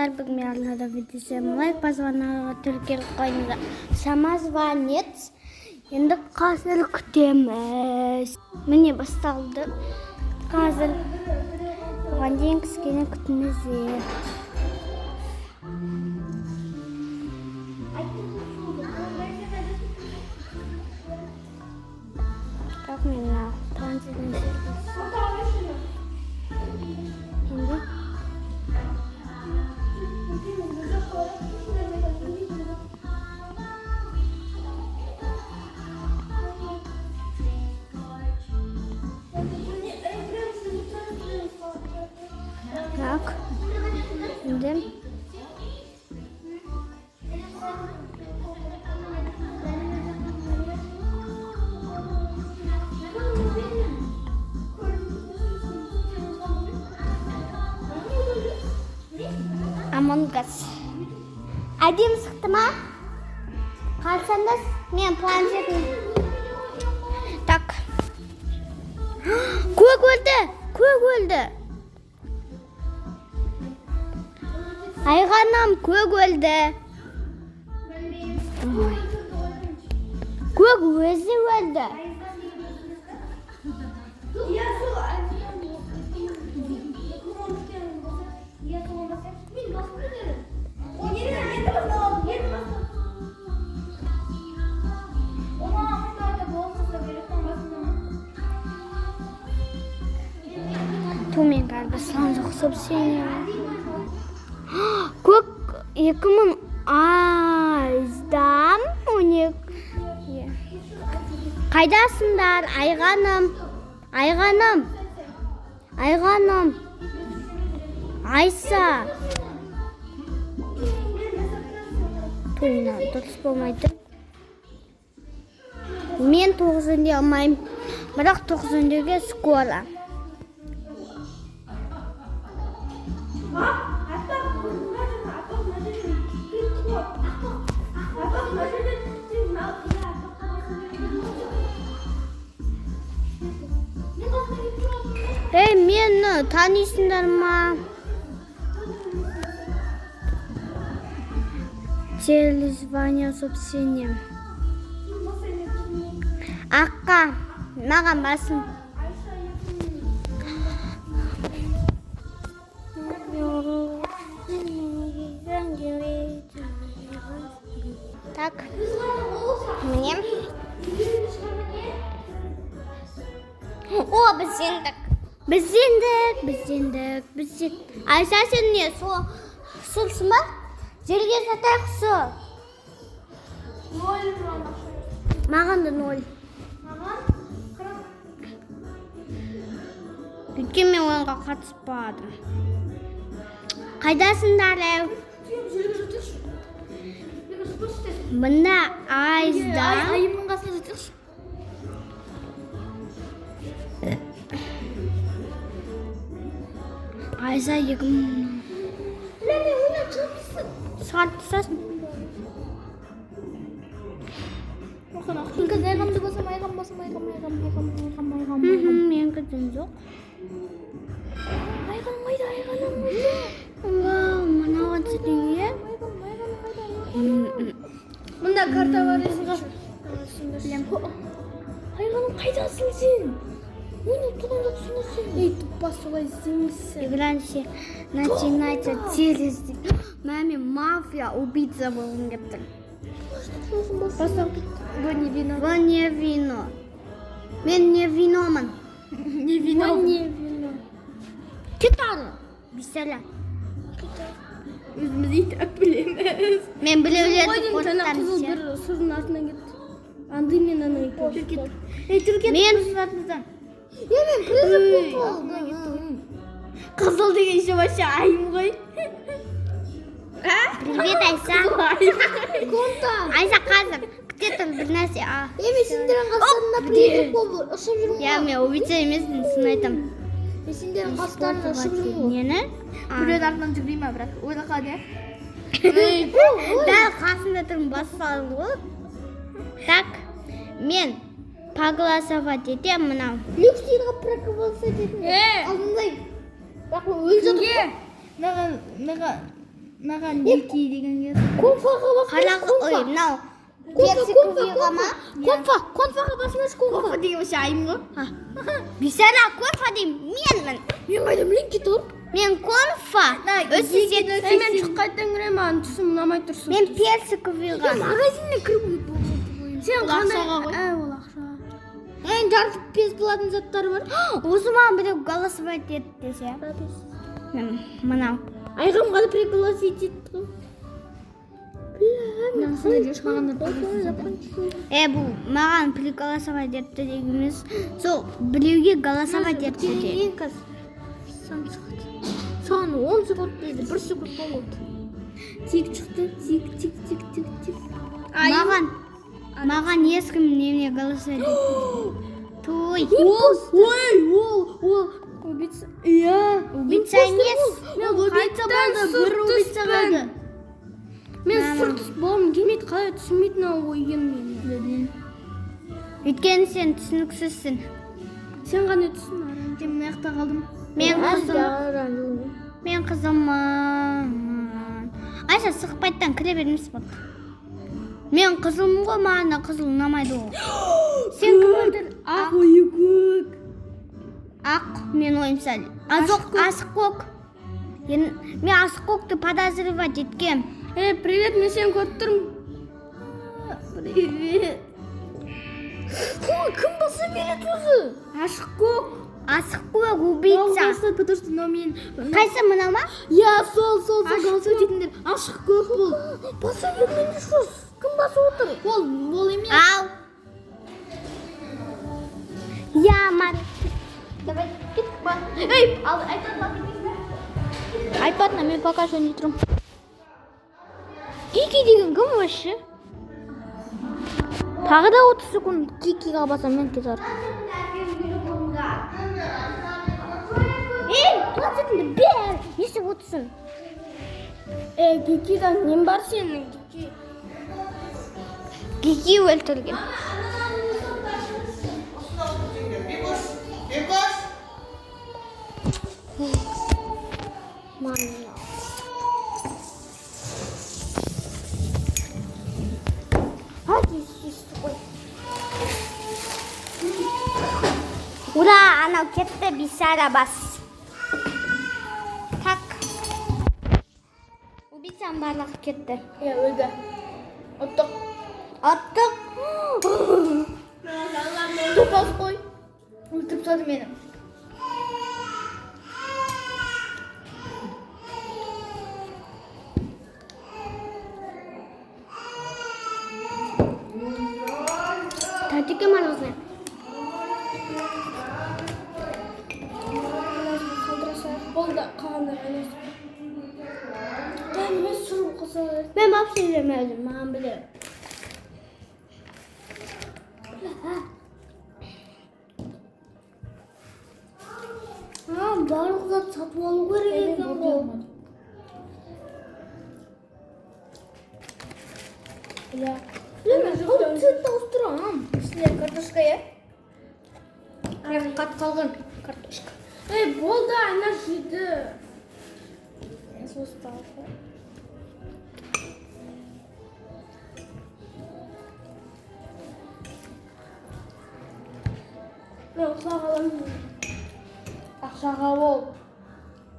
Бүгін мен арнада видеосым, лайк басып, арнаға тіркеліп қойыңыздар. Самозванец. Енді қазір күтеміз. Міне, басталды. Қазір оған дейін кішкене күтіңіздер. Так, мен мына транзитін. Енді так, енді Among Us әдемі шықты ма? Қарасаңдар, мен планшетім. Так, көк өлді, көк өлді. Айғаным, көк өлді. Ой. Көк өзі өлді. Я сол. Я сол. Мен басып кетемін. Енді басталады, енді басталады. 16-да болса керек, басында. Ту, мен қазір басқан жоқ сообщение. Көк 2000 айздам 12. Қайдасыңдар, Айғаным? Айғаным, Айғаным, Айса. Ту, мына дұрыс болмай тұр. Мен тоғыз өңдей алмаймын, бірақ тоғыз өңдеуге скоро. Аппақ, мына жерде, аппақ, мына жерде. Аппақ, мына жерде. Сен мына аппаққа басың керек. Мен қасына келіп тұрмын. Ей, мені танисыңдар ма? Телезвание, сообщение. Аққа маған басым. Айша. Так, міне. О, біз жеңдік, біз жеңдік, біз жеңдік, біз жеңдік. Айша, сен не, сол сұрсың ба? Жерге жатайық со. 0. Маған да 0. Маған 40. Өйткені мен ойынға қатыспадым. Қайдасыңдар, әу? Жерге жатайықшы. Жерге жатайықшы. Мына айзда. Айымның қасына жатайықшы. Айза 2000. Мен ойнап шығып тастадым. Шығарып тастасын. Мен қазір айғамды басам, айғам басам, айғам, айғам, айғам, айғам, айғам. Менікі жоқ. Айғам қайда, айғаным қайда? Вау, мынау дүние. Айғам, айғам қайда? Мында карта бар есің. Білем. Айғаным, қайдасың сен? Ойнап тұрған жоқсың ғой сен. Ей, тупа, солай іздемейсің. Игра начинается через. Мә, мен мафия, убийца болғым келіп тұр. Бастап кетті. В не вино. В не вино. Мен не виномын. Не вино. В не вино. Кет ары. Бисәлә. Өзіміз и так білеміз. Мен біреулерді Жаңа қызыл қорқытамын ше. бір сұрдың артынан кетті. Анды мен ана екеуі. Жүр, кет. Ей, жүр, кет. Мен Е, мен призрак болып қалдым. Қызыл деген еще вообще айым ғой. Привет, Айса. Конта. Айса, қазір. Күте тұр, бір нәрсе. А. Е, мен сендердің қастарында призрак болып ұшып жүрмін Я, ғой. мен убийца емеспін, сын айтамын. Мен сендердің қастарында ұшып жүрмін ғой. Нені? А. Біреудің артынан жүгірей ма, бірақ ойлап қалады, иә. Дәл қасында тұрмын, бас салдым ғой. Так, мен проголосовать етемін мынау. Люкс деген проголосовать ететін. Е! Алдындай. Бірақ мен өліп жатырмын. Маған, маған. Маған Дики деген кез. Конфаға Қара, ой, мынау персиковыйға ма? Конфа, конфаға басыңдаршы, конфа. Конфа деген вообще айым ғой. Бейшара, конфа деймін, менмін. Мен қайдан білейін, кет ор. Мен конфа. Ей, мен қайтадан кіремін, маған түсім ұнамай тұр. Мен персиковыйға. Магазинге кіріп. Сен қандай? Ә, ол ақшаға. Мен жарты бесплатный заттар бар. Осы маған біреу голосовать етті десе. Мен мынау. Айғамға да пригласить етті ғой. Е, бұл маған приголосовать етті деген емес. Сол біреуге голосовать етті де. Соған 10 секунд берді, 1 секунд болды. Тик шықты, тик, тик, тик, тик, тик. Маған ешкім немене голосовать етті. Той. Ол, ой, ол, убийца. Иә. Убийца емес. Мен убийца болды, бір убийца қалды. Мен сұр түс болғым келмейді, қалай түсінбейтін мынау ойын мені. Өйткені сен түсініксізсің. Сен қандай түссің? Мен мына жақта қалдым. Мен қызыл. Мен қызылмын. Айша, сықпайттан кіре бермес болды. Мен қызылмын ғой, маған да қызыл ұнамайды ғой. Сен кім өлтірдің? Ақ, ой, көк. Ақ, мен ойымша. Азық, асық көк. Мен асық көкті подозревать еткем. Эй, привет, мен сені көріп тұрмын. Привет. Ой, кім баса береді өзі? Ашық көк. Асық көк убийца. Басады, потому что мынау мен. Қайсы, мынау ма? Я, сол, голосовать етіңдер. Ашық көк бұл. Баса бермеңдер, что? Кім басып отыр? Ол емес. Ал. Я, Мар. Давай, кеттік па? Ей, ал iPad. iPad'на мен пока что не тұрмын. Кики деген кім вообще? Тағы да 30 секунд Кикиға басамын мен кетер. Ей, планшетіңді бер. Не істеп отырсың? Ей, Кикидан нем бар сенің, Кики? Кики өлтірген. Бекош, Бекош! Мам. Hadi ой. Ура, анау кетті, бейшара бас. Так. Убийцаның барлығы кетті. Иә, өлді. Ұттық. Аттық. Топас қой. Өлтіріп тастады мені. Тәтеке мороженое. Болды, қалғандар айналсын. Мен сұрып қалса. Мен вообще жемедім, маған біле. А, барлық зат сатып алу керек екен ғой. Иә. Мен бұл цвет ауыстырамын. Ішінде картошка, иә? Қатып қалған картошка. Ей, болды, ана жеді. Соус алып. Мен құлақ аламын. Ақшаға ол.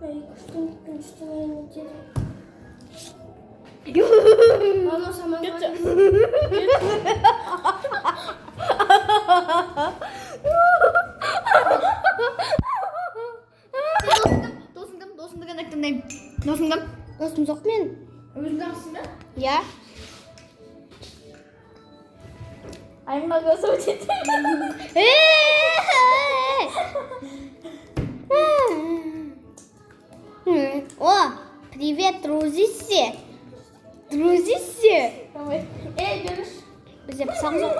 Мен 2 3 теңгеден 3 теңгені нетеді. Анау саман. Досың кім? Досыңды кім тыңдаймын. Досың кім? Досым жоқ мен. Өзің досың ба? Иә. Айымға голосовать етемін. Эй! О, привет, дружище. Дружище. Давай. Ей, беріш. Бізде пышақ жоқ.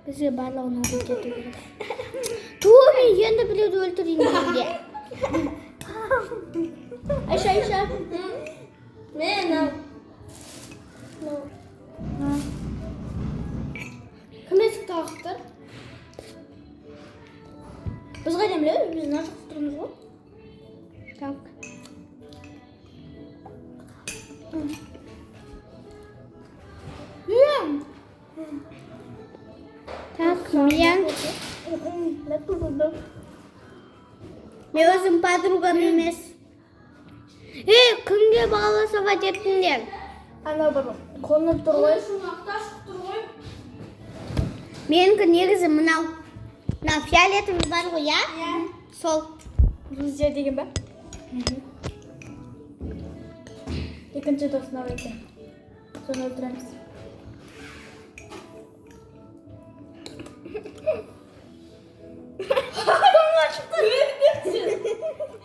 Бізге барлығын убить ету керек. Ту, мен енді біреуді өлтірейін дегенде. Айша, Айша. Мен мынау. Мынау. Кім есікті қағып тұр? Біз қайдан білеміз? Біз мына жақта тұрмыз ғой. Так. Так, мен өзім подругам емес. Ей, кімге голосовать еттіңдер? Ана бір қонып тұр ғой. Ақташып тұр ғой. Менікі негізі мынау. Мынау фиолетовый бар ғой, иә? Сол. Друзья деген ба? Екінші дос мынау екен. Соны өлтіреміз.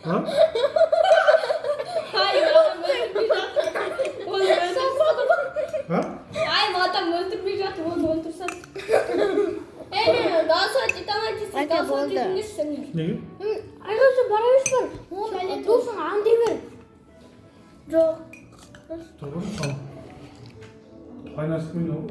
Ha? Hayır, adam öldürmeyecek. Onu öldürsem. Ha? Hayır, adam öldürmeyecek. Onu öldürsem. Ey, мен голосовать ете алмай Айта, голосовать болды. етіңдерші сендер. Неге? Айғасы бара берші бар. Оны досың аңдай бер. Жоқ. Тұр ғой, ал. Айнасымен ол.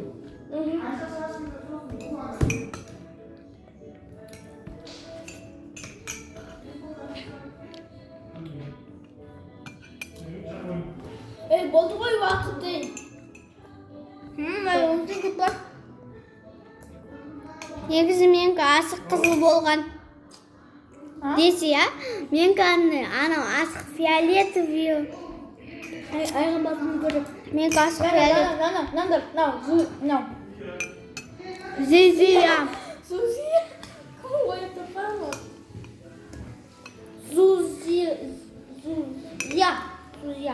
Ей, болды ғой уақыт ей. Ай, 18 бар. Негізі менікі асық қызыл болған. Десе, иә? Менікі анау асық фиолетовый. Ай, айға басын көріп. Менікі асық фиолет. Нана, нана, мынау, зу, мынау. Зизия. Сузи. Кім ойып тапқан ғой? Зузи, Зузия, Зузия.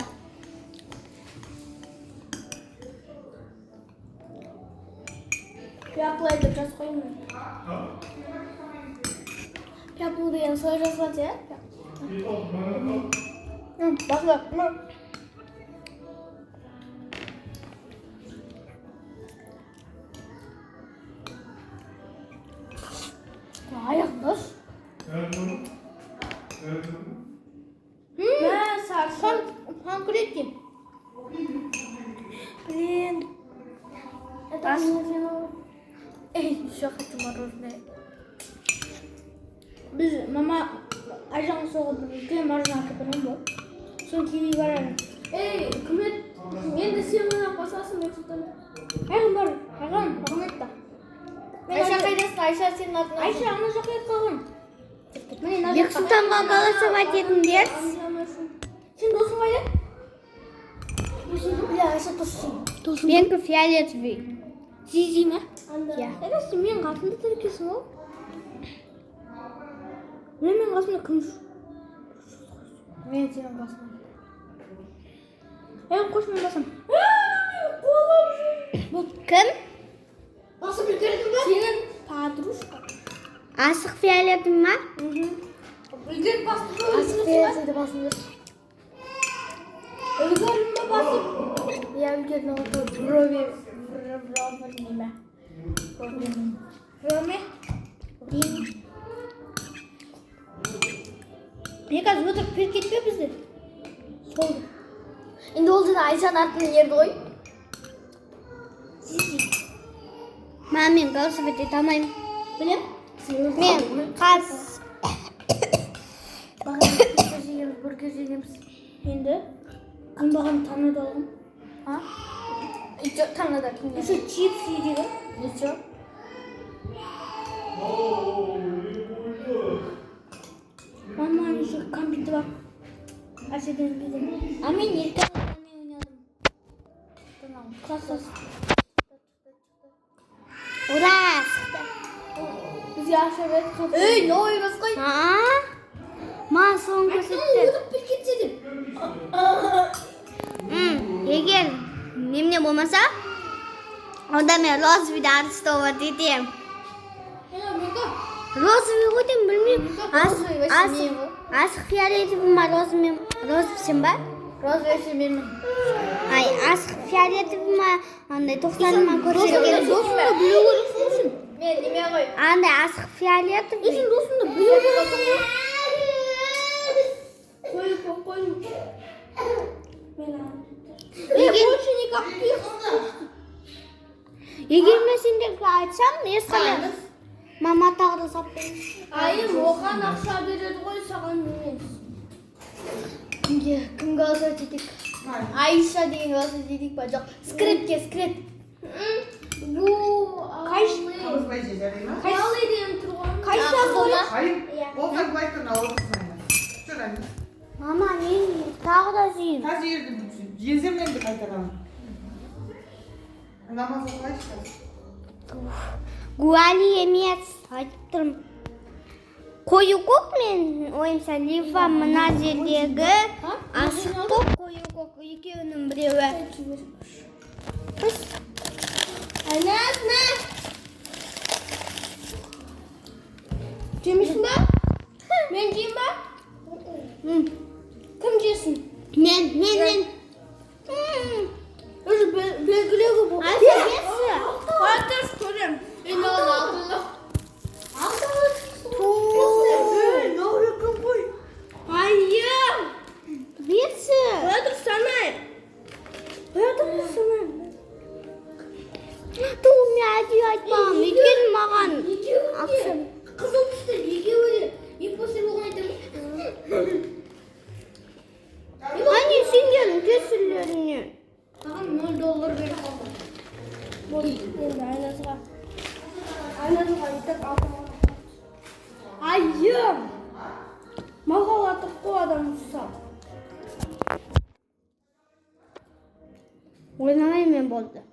Пяплай деп жазып қояйын мен. Пяпл деген солай жазылады, иә? Басла. Аяқ дос. Мә, сарсы. Конкретно. Блин. Это не. Эй, еще хочу мороженое. Біз мама Айжан соғып бір үлкен мороженое әкеліп берген ғой. Соны киви барады. Ей, үкімет, енді сен мына қосасың Бексұлтан. Айған бар, Айған, рахмет та. Айша қайдасың? Айша сенің артыңнан. Айша ана жаққа кетіп қалған. Міне мына жаққа. Бексұлтанға голосовать етіңдер. Сен досың қайда? Досың бля, Айша досың. Досың. Менікі фиолетовый. Зизи ма? Иә. Айда сен менің қасымда тұр екенсің ғой. Міне менің қасымда кім жүр? Мен сенің қасыңда. Ей, қош, мен басам. Кім? Басып үлгердің ба? Сенің подружка. Асық фиолетовый ма? Үлгеріп басты ғой. Асық фиолетовый басып. Үлгердің ба басып? Иә, үлгердім ғой. Брови, брови неме. Брови. Мен қазір өтірік беріп кетпе бізді. Сол. Енді ол жерде Айшаның артынан ерді ғой. Мә, мен голосовать ете алмаймын. Білем? Мен қаз. Бағана пицца жегенбіз, бургер жегенбіз. Енді мен бағана таныды алғым. А? Еще таныды кімге? Еще чипсы жеген. Еще. Маманың еще кәмпиті бар. Әшеден берген. А мен еркек ойнадым. Класс. Ура! Бізге ақша берді. Ей, новый бас қой. А? Маған соны көрсетті. Өтіп бір кетсе деп. Егер немене болмаса, онда мен розовыйды арестовать етемін. Розовый ғой деймін, білмеймін. Розовый вообще мен ғой. Асық фиолетовый ма, розовый, розовый сен ба? Розовый вообще менмін. Ай, асық фиолетовый ма, андай 90 ма көрсеткен. Досыңды білу керексің сен. Мен неме ғой. Андай асық фиолетовый. Сен досыңды білу керексің ғой. Қойып қойдым. Ей, больше никаких. Егер мен сендерге айтсам, ешқандай мама тағы да сап бермейді. Айым оған ақша береді ғой, саған емес. Голосовать етейік. Айша деген голосовать етейік па? Жоқ, скретке, скрет. Қабызбай же, жарай ма? Қайсы деген тұр ғой. Қайсы Қызыл ма? Айым, болса былай тұр, мына отырсын, Айназ. Жүр, Айназ. Мама, мен тағы да жеймін. Қазір жерді жезем енді қайтадан. Намаз оқылайыншы қазір. Гуали емес, айтып тұрмын. Қою көк мен ойымша лифа мына жердегі ашық көк, қою көк екеуінің біреуі. Біз Айназ, на. Жемейсің ба? Мен жеймін ба? Кім жесін? Мен, мен, мен. Уже белгілеуге болды. Айша, берші. Қайтарып көрем. Мен оған алтынды. Ту. Айым. Берші. Қоя тұр, санайық. Қоя тұр, санайық. Ту, мен әдейі айтпағанмын. Өйткені маған Екеуі де ақша. қызыл түсті, екеуі де импостер болған айтамын. Әне сендердің кесірлеріне. Маған 0 доллар беріп қалды. Болды, енді Айназға. Айназға и так алтын. Айым. Маған атып қой адам ұстап. Ойнамаймын мен, болды.